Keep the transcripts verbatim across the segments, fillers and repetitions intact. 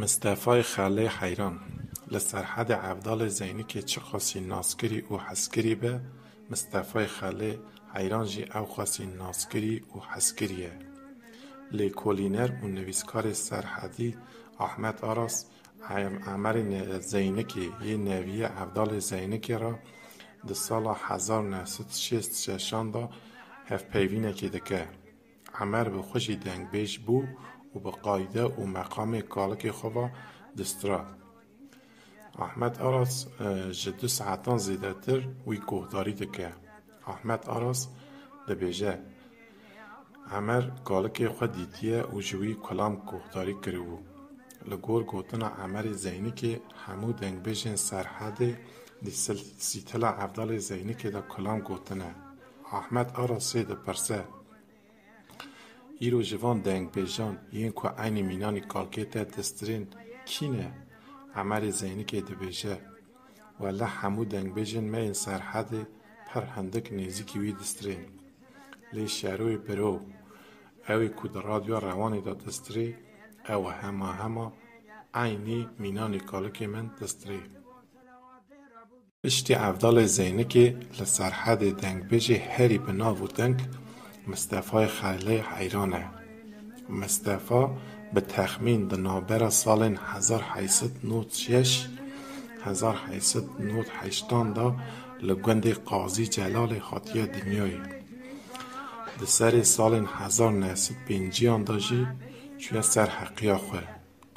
Mistefayê Xelê Heyran. Li Serhedê Evdalê Zeynikê çiqasî naskirî û hezkirî be, Mistefayê Xelê Heyran jî ewqasî naskirî û hezkirî ye. Lêkolîner û nivîskarê serhedî Ahmet Aras, Em-, Emerê Ne-, Zeynikê yê neviyê Evdalê Zeynikê re di sala hezar neh sed û şêst û şeşan de hevpeyvînekê dike. Emer bi xwe jî dengbêj bû û bi qayde û meqamê kalikê xwe ve distira. Ahmet Aras, e, ji du saetan zêdetir wî guhdarî dike. Ahmet Aras dibêje, Emer kalikê xwe dîtiye û ji wî kulam guhdarî kiribû. Li gor gotina Emerê Zeynikê, hemû dengbêjên Serhedê di sil-, sîtila Evdalê Zeynikê de kulam gotine. Ahmet Arasê dipirse, Îro ji van dengbêjan yên ku eynî mînanî kalkê te distirên kî ne? Emerê Zeynikê dibêje, Wele hemû dengbêjên me yên Serhedê pir hindik nêzîkî wî distirên. Lê Şeroyê Biro, ew ê ku di Radyoya Rewanê de distirê, ew hema hema eynî mînanî kalikê min distirê. Piştî Evdalê Zeynikê li Serhedê dengbêjê herî bi nav û deng Mistefayê Xelê Heyran e. Mistefa bi texmîn di navbera salên hezar heyt sed nod şeş, hezar heyt sed nod heştan de li gundê Qazî Celalê hatiye dinyayê. Di serê salên hezar neh sed pênciyan de jî çûye ser heqiya xwe.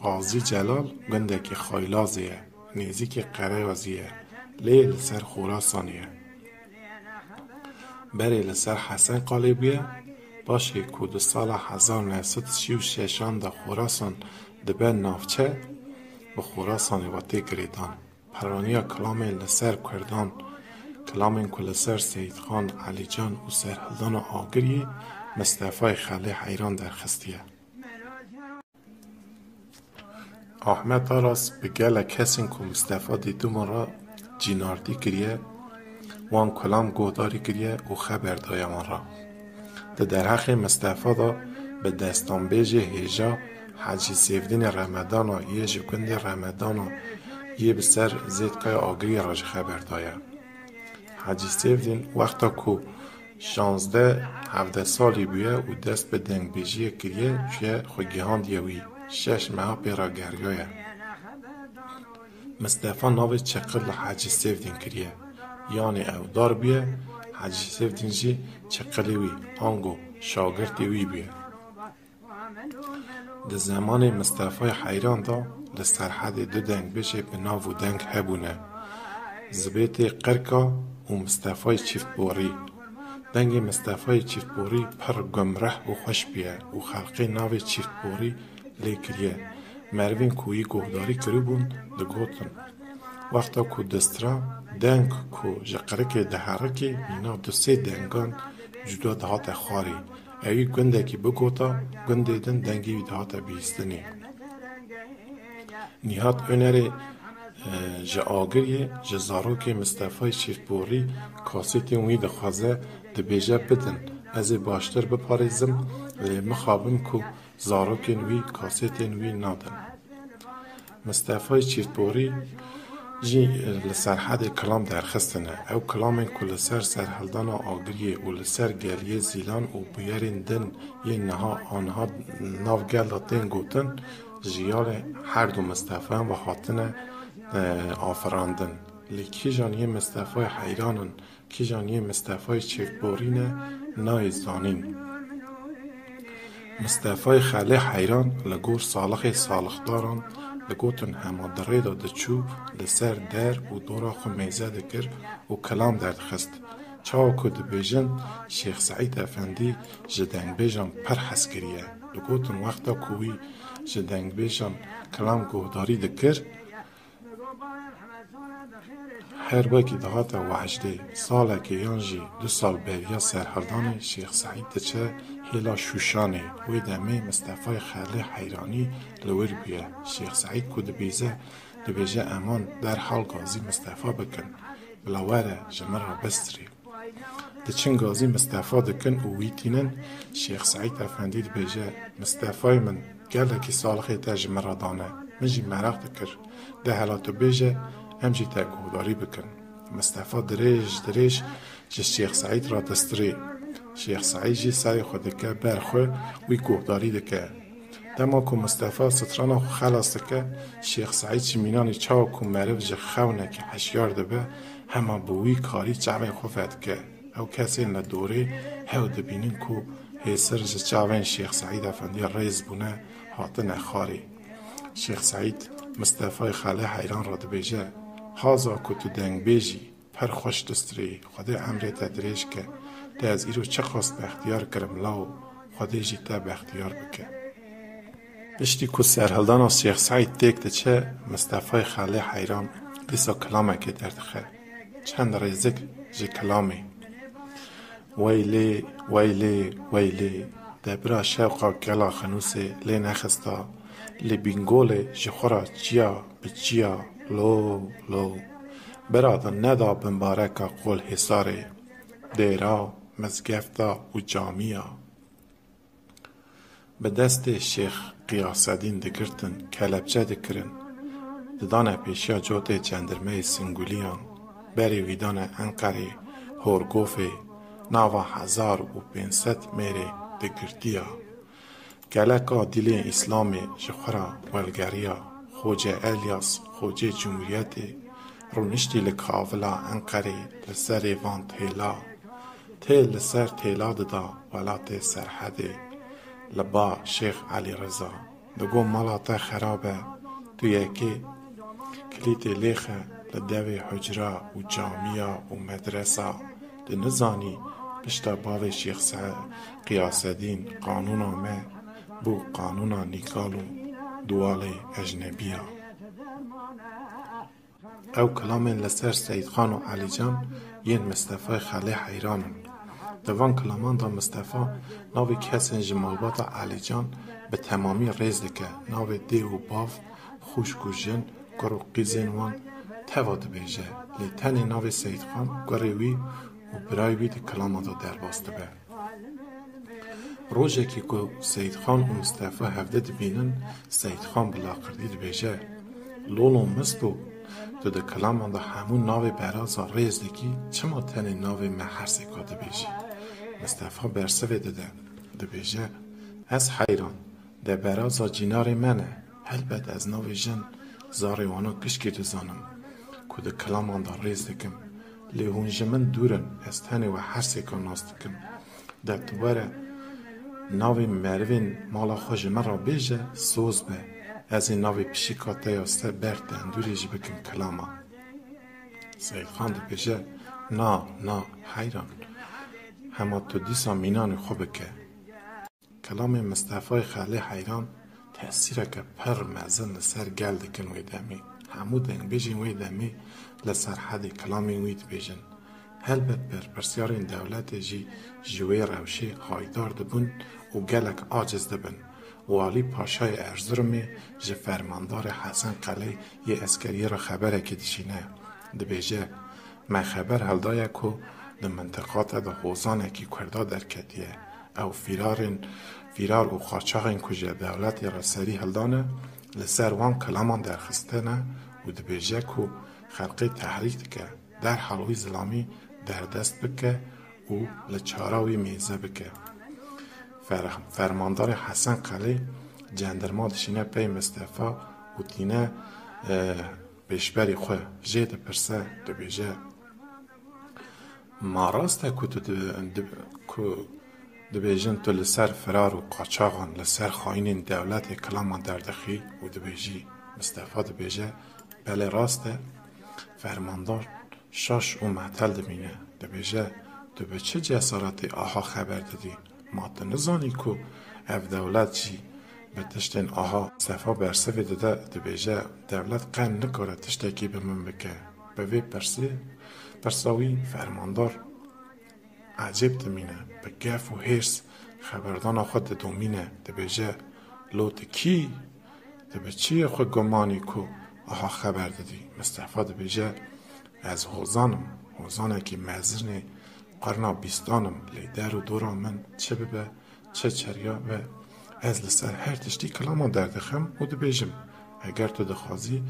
Qazî Celal gundekî Xaylazê ye, nêzîkî Qereyazî ye, lê li ser Xorasanê ye. Berê li ser Hesenqalê bûye, paşê ku di sala hezar neh sed û sî û şeşan de Xorasan dibe navçe, bi Xorasanê ve tê girêdan. Piraniya kilamên li ser Kurdan, kilamên ku li ser Seyîdxan, Elîcan û serhildana Agiriyê Mistefayê Xelê Heyran derxistiye. Ahmet Aras bi gelek kesên ku Mistefa dîtibûn re cînardî kiriye, wan kulam guhdarî kiriye û xeber daye wan re. Di derheqê Mistefa de bi destanbêjê hêja Hecî Sêvdînê Remedana yê ji gundê Remedana yê bi ser Zêdqaya Agiriyê re jî xeber daye. Hecî Sêvdîn wexta ku şazdeh hevdeh salî bûye û dest bi dengbêjiyê kiriye, çûye xwe gihandiye wî, şeş meha pê re geriyaye. Mistefa navê çeqil li Hecî Sêvdîn kiriye. Yanê ew dar bûye, Hecî Sêvdîn jî çeqilê wî, ango şagirtê wî bûye. Di zemanê Mistefayê Heyran de li Serhedê du dengbêjê bi nav û deng hebûne, Zibêtê Qirka û Mistefayê Çîftborî. Dengê Mistefayê Çîftborî pir gumreh û xweş bûye û xelqê navê Çîftborî lê kiriye. Merivên ku wî guhdarî kiribûn, digotin, Wexta ku distira, deng ku ji qirikê diherikê, mîna du sê dengan cuda dihate xwarê. Ewî gundekî bigota, gundê din dengê wî dihate bihîstinê. Nîhat Onerê, e, ji Agiriyê, ji zarokê Mistefayê Çîftborî kasetên wî dixwaze, dibêje, Bidin, ez ê baştir biparêzim, lê mixabin ku zarokên wî kasetên wî nadin. Mistefayê Çîftborî jî li Serhedê kilam derxistine. Ew kilamên ku li ser serhildana Agiriyê û li ser geliyê Zîlan û bûyerên din yên niha aniha nav gel de tên gotin, ji yalê her du Mistefayan ve hatine, e, afirandin. Lê kîjan yên Mistefayê Heyran in, kîjan yên Mistefayê Çêkborî ne, nayê zanîn. Mistefayê Xelê Heyran li gor salixê salixdaran digotin hema di rê de diçû, li ser der û dora xwe mêze dikir û kilam derdixist. Çawa ku dibêjin Şêx Seîd Efendî ji dengbêjan pir hez kiriye. Digotin wexta ku wî ji dengbêjan kilam guhdarî dikir, Her wekî dihate wejdê, salekê yan jî du sal beriya serhildanê Şêx Seîd diçe hêla Şûşanê. Wê demê Mistefayê Xelê Heyranî li wir bûye. Şêx Seîd ku dibêze, dibêje, Eman derhal gazî Mistefa bikin. Bila were ji min re bistirê. Diçin gazî Mistefa dikin û wî tînin, Şêx Seîd Efendî dibêje, Mistefayê min, gelekî salixê te ji min re dane. Min jî meraq dikir. De hela tu bêje, em jî te guhdarî bikin. Mistefa dirêj dirêj ji Şêx Seîd re distirê. Şêx Seîd jî serê xwe dike ber xwe, wî guhdarî dike. Dema ku Mistefa strana xwe xelas dike, Şêx Seîd ji mînanê çawa ku meriv ji xewnekî hişyar dibe, hema bi wî karî çavên xwe vedike. Ew kesên li dorê hew dibînin ku hêsir ji çavên Şêx Seîd Efendî rêz bûne, hatine xwarê. Şêx Seîd Mistefayê Xelê heyran re dibêje, Haza ku tu dengbêj î, pir xweş distirê, Xwedê emrê te dirêj ke. Te ez îro çiqas bextiyar kirim law, Xwedê jî te bextiyar bike. Piştî ku serhildana Şêx Seîd têk diçe, Mistefayê Xelê heyran dîsa kilamekê derdixe. Çend rêzik ji kilamê. Weylê, weylê, weylê, te bira şewqa gela xinûsê lê nexista, li Bîngolê ji xwe re çiya bi çiya, lo, lo. Bira din neda bimbareka qol hêsarê, dêra, mizgefta û camiya. Bi destê Şêx Qiyasedîn digirtin, kelepçe dikirin, didane pêşiya cotê cendirmeyê Singulîyan, berê wî dane Enqerê, Horgofê, nava hezar û pênc sed mêrê digirtiya. Geleka dîlên Îslamê ji xwe re welgeriya, Xoce Elyas, Xocê Cumhuriyetê, rûniştî li kavila Enqerê li serê van têla. Têl li ser têla dida welatê Serhedê, li ba Şêx Elî Riza. Digo mala te xerab e, tu yekê kilîtê lêxe li devê hucra û camiya û medresa. Tu nizanî pişta bavê Şêx Se-, Qiyasedîn qanûna me bû qanûna Nîgal û Duwalê ecnebiya. Ew kilamên li ser Seyîdxan û Elîcan yên Mistefayê Xelê heyran in. Di van kilaman de Mistefa navê kesên ji malbata Elîcan bi temamî rêz dike, navê dê û bav, xwişk û jin, kur û qîzên wan teva dibêje, lê tenê navê Seyîdxan, kurê wî û birayê wî di kilama de derbas dibe. Rojekî ku Seyîdxan û Mistefa hevde dibînin, Seyîdxan bi laqirdî dibêje, Lolo Misto, tu di kilaman de hemû navê beraza rêz dikî, çima tenê navê me her sêka dibêjî? Mistefa bersivê dide, dibêje, Ez heyran, de beraza cînarê me ne, helbet ez navê jin zarê wana gişkê dizanim, ku di kilaman de rêz dikim, lê hûn ji min dûr in, ez tenê we her sêka nas dikim. De tu were navê merivên mala xwe ji min re bêje, soz be. Ez ê navê pişika te ya ser ber tendûrê jî bikim kilama. Seyîdxan dibêje, Na, na, heyran. Hema tu dîsa mînanê xwe bike. Kilamê Mistefayê Xelê heyran tesîreke pir mezin li ser gel dikin wê demê. Hemû dengbêjên wê demê li Serhedê kilamên wî dibêjin. Helbet berpirsyarên dewletê jî ji wê rewşê haydar dibin û gelek aciz dibin. Walî Paşayê Erzirumê ji fermandarê Hesen Qelê yê eskeriyê re xeberekê dişîne. Dibêje, Me xeber hildaye ku di mintiqa te de hozanekî Kurda derketiye. Ew fîrarên, fîrar û qaçaxên ku ji dewletê re serî hildane, li ser wan kilaman derxistine û dibêje ku xelkê tehrîk dike. Derhal wî zilamî derdest bike û li çara wî mêze bike. Fer-, fermandarê Hesen Qelê cendirma dişîne pey Mistefa û tîne, e, pêşberî xwe jê dipirse, dibêje, Ma rast e ku tu di-, di-, ku dibêjin tu li ser firar û qaçaxan, li ser xayînên dewletê kilaman derdixî û dibêjî? Mistefa dibêje, Belê rast e. Fermandar şaş û metel dimîne. Dibêje, Tu bi çi cesaretê aha xeber didî? Ma tu nizanî ku ev dewlet jî bi tiştên aha? Mistefa bersivê dide, dibêje, Dewlet qe nikare tiştekî bi min bike. Bi vê pirsê, pirsa wî fermandar ecêb dimîne, bi gef û hêrs xeberdana xwe didomîne, dibêje, Lo tu kî? Tu bi çi yê xwe gumanî ku aha xeber didî? Mistefa dibêje, Ez hozan im, hozanekî mezinê qerna bîstan im, lê der û dora min çi bibe, çi çeriya be, ez li ser her tiştî kilama derdixim û dibêjim, Heger tu dixwazî,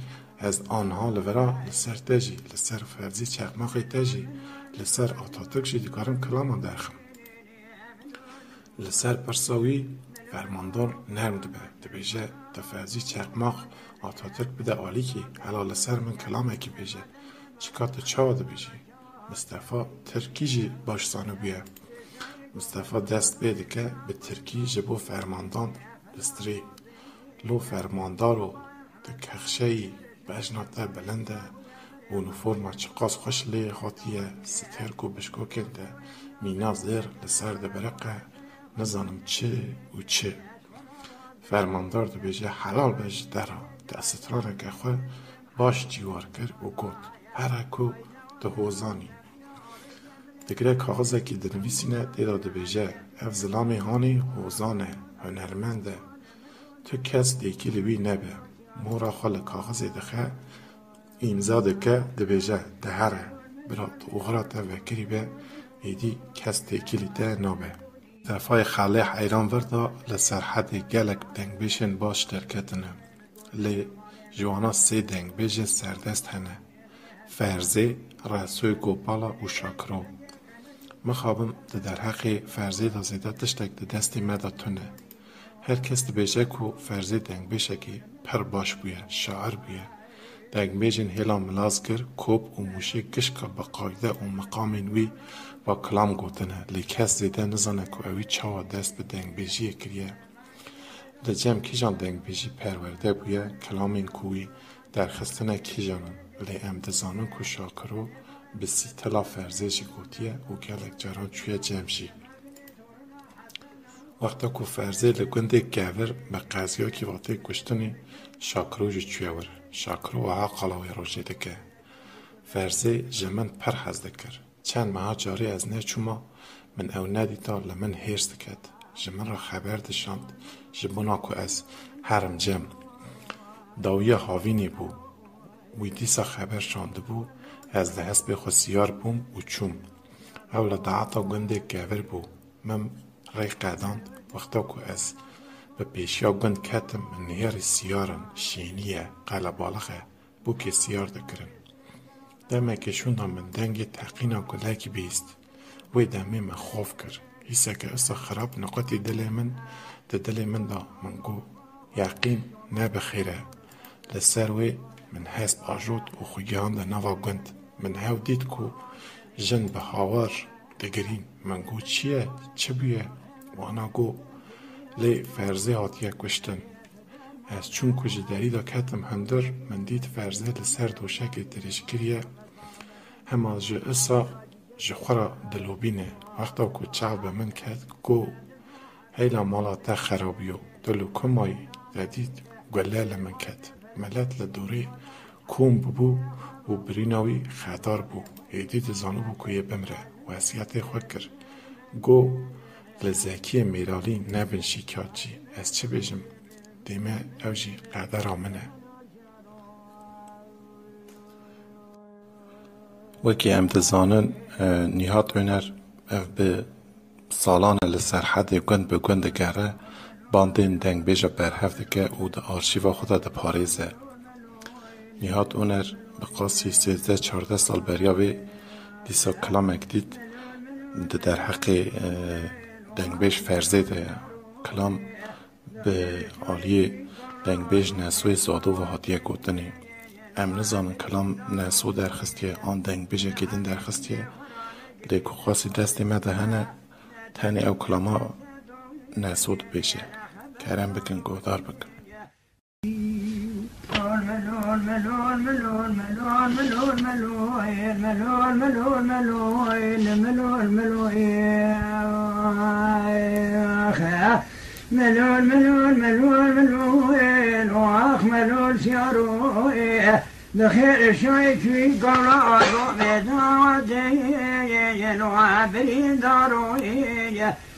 ez aniha li vira li ser te jî, li ser Ferzî Çeqmaqê te jî, li ser Atatürk jî dikarim kilama derxim. Li ser pirsa wî fermandar nerm dibe, dibêje, tu Ferzî Çeqmaq Atatürk bide alîkî, hela li ser min kilamekî bêje. Çika tu çawa dibêjî? Mistefa tirkî jî baş zanibûye. Mistefa dest pê dike bi tirkî ji bo fermandan distirê. Lo fermandaro, tu kexşeyî, bejna te bilind e, unîforma çiqas xweş lê hatiye, stêrk û bişkokên te mîna zêr li ser dibiriqe, nizanim çi û çi. Fermandar dibêje, helal be ji te re, te straneke xwe baş cîwar kir û got, here ku tu hozan î. Digire kaxizekî dinivîsîne, tê de dibêje, ev zilamê hanî hozan e, hunermend e. Tu kes têkilî wî nebe. Mora xwe li kaxizê dixe, îmza dike, dibêje, dihere. Bira, tu oxira te vekirî be, êdî kes têkilî te nabe. Mistefayê Xelê heyran vir da, li Serhedê gelek dengbêjên baş derketine. Lê ji wana sê dengbêjên serdest hene. Ferzê, Resoy Gopala û Şakiro. Mixabin di derheqê Ferzê de zêde tiştek di destê me de tune. Her kes dibêje ku Ferzê dengbêjekî pir baş bûye, şair bûye. Dengbêjên hêla Milazgir, Kop û Mûşê gişka bi qayde û miqamên wî va kilam gotine, lê kes zêde nizane ku ewî çawa dest bi dengbêjiyê kiriye. Li cem kîjan dengbêjî perwerde bûye, kilamên ku wî derxistine kîjan in, lê em dizanin ku Şakiro bi sîtila Ferzê jî gotiye û gelek caran çûye cem jî. Wexta ku Ferzê li gundê Kevir bi qeziyakî va tê kuştinê, Şakiro jî çûye wir. Şakiro wiha qala wê rojê dike, Ferzê ji min pir hez dikir. Çend meha carê ez neçûma, min ew nedîta, li min hêrs diket. Ji min re xeber dişand, ji bona ku ez herim cem. Dawiya havînê bû. Wî dîsa xeber şandibû, ez li hespê xwe siyar bûm û çûm. Ew li daeta gundê Kevir bû. Min rê qedand, wexta ku ez bi pêşiya gund ketim, min nihêrî siyarin, şênî ye, qelebalix e. Bûkê siyar dikirin. Demekê şûnda min dengê teqîna gulekî bihîst. Wê demê min xof kir. Hîseke usa xirab niqutî dilê min, di dilê min de min got, yeqîn ne bi xêr e. Li ser wê min hesp ajot û xwe gihande nava gund. Min hew dît ku jin bi hawar digirîn. Min got, çi ye? Çi bûye? Wana got, lê Ferzê hatiye kuştin. Ez çûm ku ji derî de ketim hundir, min dît Ferzê li ser doşekê dirêjkirî ye. Hema ji isa ji xwe re dilobîne. Wexta ku çav bi min ket, got, heyla mala te xerabîyo. Tu li ku mayî? Te dît gule li min ket. Milet li dorê kom bûbû û birîna wî xetar bû. Êdî dizanibû ku yê bimre. Wesiyetê xwe kir. Got, li Zekiyê Mêralî nebin şîkatçî. Ez çi bêjim? Dême ew jî qedera min e. Wekî em dizanin, e, Nîhat Oner ev bi salan e li Serhedê gund bi gund digere, bandên dengbêja berhev dike û di arşîva xwe de diparêze. Nîhat Oner bi qasî sêzdeh çardeh sal beriya vê dîsa kilamek dît di derheqê, e, dengbêj Ferzê de ye. Kilam bi aliyê dengbêj Nesoyê Zado ve hatiye gotinê. Em nizanin kilam Neso derxistiye an dengbêjekî din derxistiye, lê ku qasî destê me de hene, tenê ew kilama Neso dibêje. Kerem bikin, guhdar bikin. Melol, melol, melol, melol, melol, ax, melol, melol, melol, melol, ax, melol, siyaro, bi xêr şay çûyî gala ado vêda de, lo birîndaro,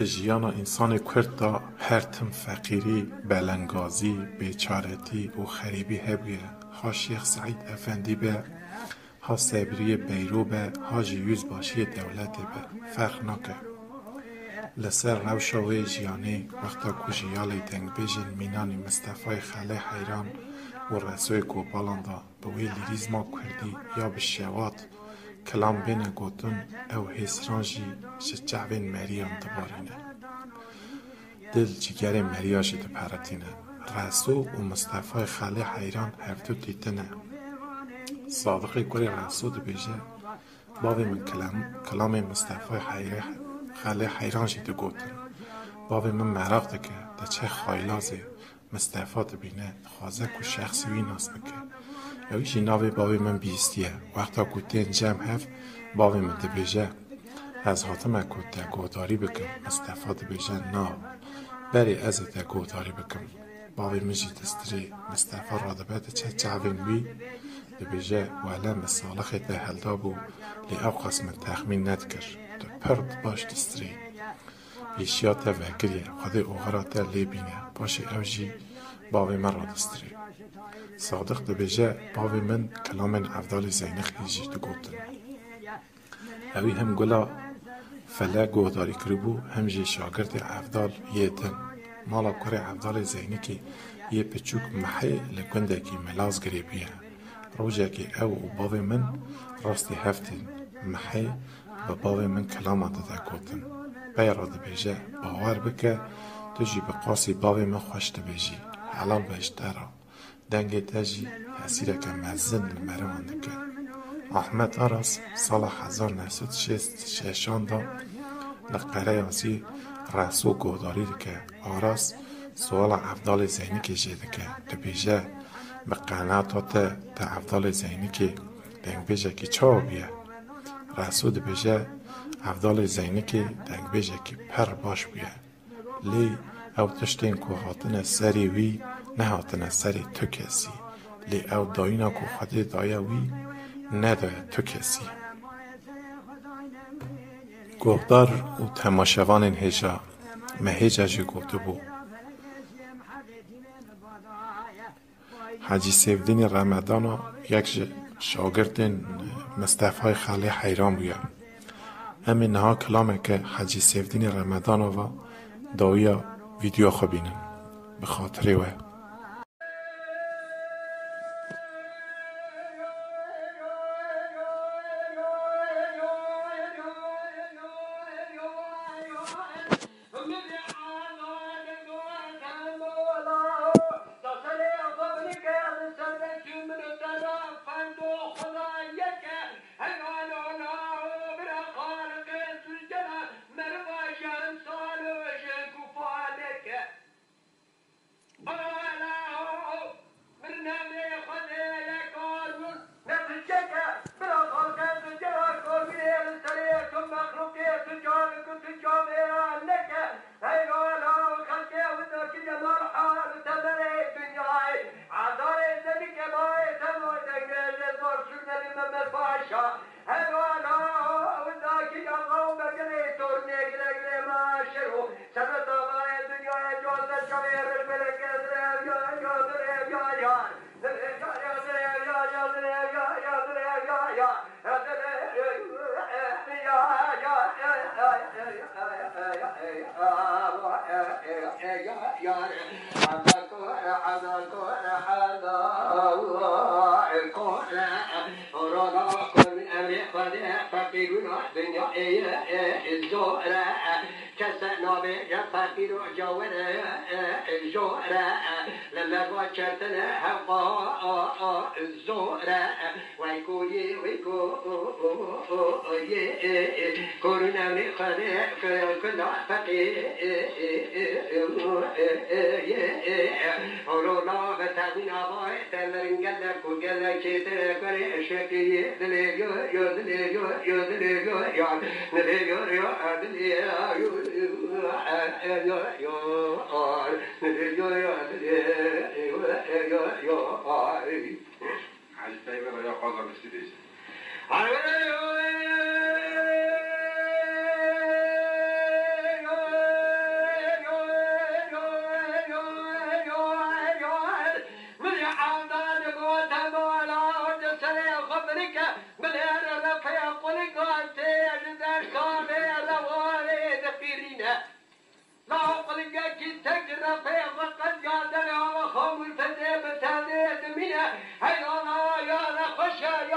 Di jiyana însanê Kurd de her tim feqîrî, belengazî, bêçaretî û xerîbî hebûye. Ha Şêx Seîd Efendî be, ha Sebriyê Beyro be, ha jî Yüzbaşiyê dewletê be, ferq nake. Li ser rewşa wê jiyanê, wexta ku ji ya lê dengbêjên mînanî Mistefayê Xelê Heyran û Resoyê Kopalan de bi wê lîrîzma kurdî ya bi şewat kilam bêne gotin, ew hêsran jî ji çavên meriyan dibarîne. Dil cîgerê meriya jî diperitîne. Reso û Mistefayê Xelê Heyran hevdu tîtine. Sadiqê kurê Reso dibêje, Bavê min kilam, kilamê Mistefayê Heyre-, Xelê Heyran jî digotin. Bavê min meraq dike, diçe Xaylazê, Mistefa dibîne, dixwaze ku şexsî wî nas bike. Ew jî navê bavê min bihîstiye. Wexta ku tên cem hev, bavê min dibêje, Ez hatime ku te guhdarî bikim. Mistefa dibêje, Na, berê ez ê te guhdarî bikim. Bavê min jî distirê. Mistefa radibe diçe çavên wî, dibêje, Wele min salixê te heldabû, lê ewqas min texmîn nedikir. Tu pir baş distirê. Pêşiya te vekiriye, Xwedê oxira te lê bîne. Paşê ew jî bavê min radistirê. Sadiq dibêje, Bavê min kilamên Evdalê Zeynixî jî digotin. Ewî hem gula fele guhdarî kiribû, hem jî şagirtê Evdal yê din. Mala kurê Evdalê Zeynikê yê piçûk Mihê li gundekî Milazgirê bûye. Rojekê ew û bavê min rastî hev tên. Mihê bi bavê min kilama dide gotin. Pey re dibêje, Bawer bike, tu jî bi qasî bavê min xweş dibêjî. Helal be ji te re. Dengê te jî tesîreke mezin li merivan dike. Ahmet Aras sala hezar neh sed şêst şeşan de li Qereyazî Reso guhdarî dike. Aras suala Evdalê Zeynikê jê dike. Dibêje, Bi qenaeta te, te Evdalê Zeynikê dengbêjekî çawa bûye? Reso dibêje, Evdalê Zeynikê dengbêjekî pir baş bûye. Lê ew tiştên ku hatine serê wî, nehatine serê tu kesî. Lê ew dayîna ku Xwedê daye wî, nedaye tu kesî. Guhdar û temaşevanên hêja, me hêja jî gotibû. Hecî Sêvdînî Remedana yek ji şagirtên Mistefayê Xelê Heyran bûye. Em ê niha kilameke Hecî Sêvdînî Remedana ve dawiya vîdyoya xwe bînin. Bi xatirê we. Kese nabêje feqîr û cawere, jor e, li merva çertine hewqa zor e. Wey kurî, wey kurî, kurî newrê xwedê, kula feqî. Horola ve tevîna vay, temerin gelek û gelek çêtir e, kurê eşeqî, dilê yo, yo, dilê yo, yo, dilê yo, yo, dilê yo, yo, dilê yo, yo, yo, yo, dilê yo, yo, dilê yo, yo, yo, yo, ay. Hacı Tayyip Bey ya fazla bir şey değil.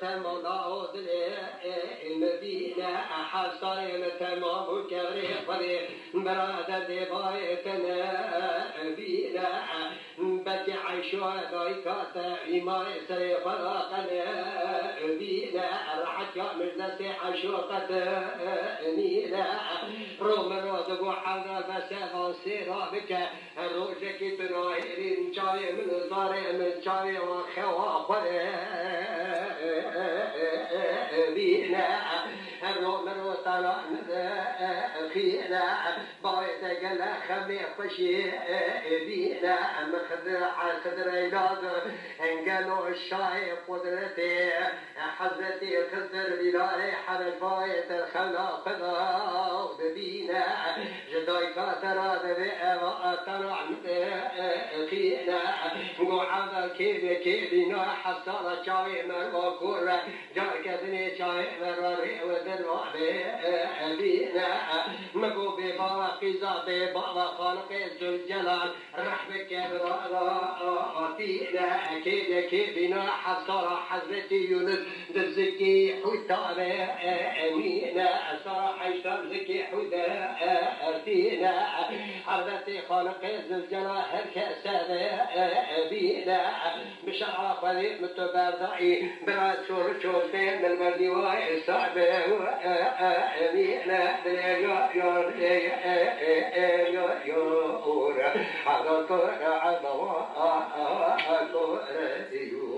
temana û dilê min bîne, hesayê min temam û kevrê xwedê bira derdê bayê te ne bîne. Betî Eyşo dayika te, îmayê serê xwe da qene bîne, rehetiya min ji destê Eyşo qet nîne. Ro min ro digo hevra bese van sêra bike, her rojekî tu nahêlî çavê min û zarê min çavê wan xewa xwe bîne. Her ro min ro tala min xîne. Bayê te gele xemê xweşî bîne, em Xidir, Xidir Eylaz, gelo şahê qudretê, Hezretî Xidir Bîlalê Hebej bayê te xewla xwe da bibîne, ji dayika te re divê eva te re xîne, go eva kêvê kêvîna hesala çavê merva kor e. Carke dinê çayê me re rê û derva bê bîne. Min got bê bava qîza bê bava Xaliqê Zülcelal. Rehme kevra ra atîne. Kêde kêbîna hesara Hezretî Yunus di zikî hûta bê mîne. Sara heşta zikî hûde ertîne. Hezretî Xaliqê Zülcelal her kese bê bîne. Bi şer'a xwedî min tu berdayî, bira çor çor tê min berdî wayê sabe. Emîne dilê yo yo dilê yo yo yo yo. Hada kor adawa kor yo.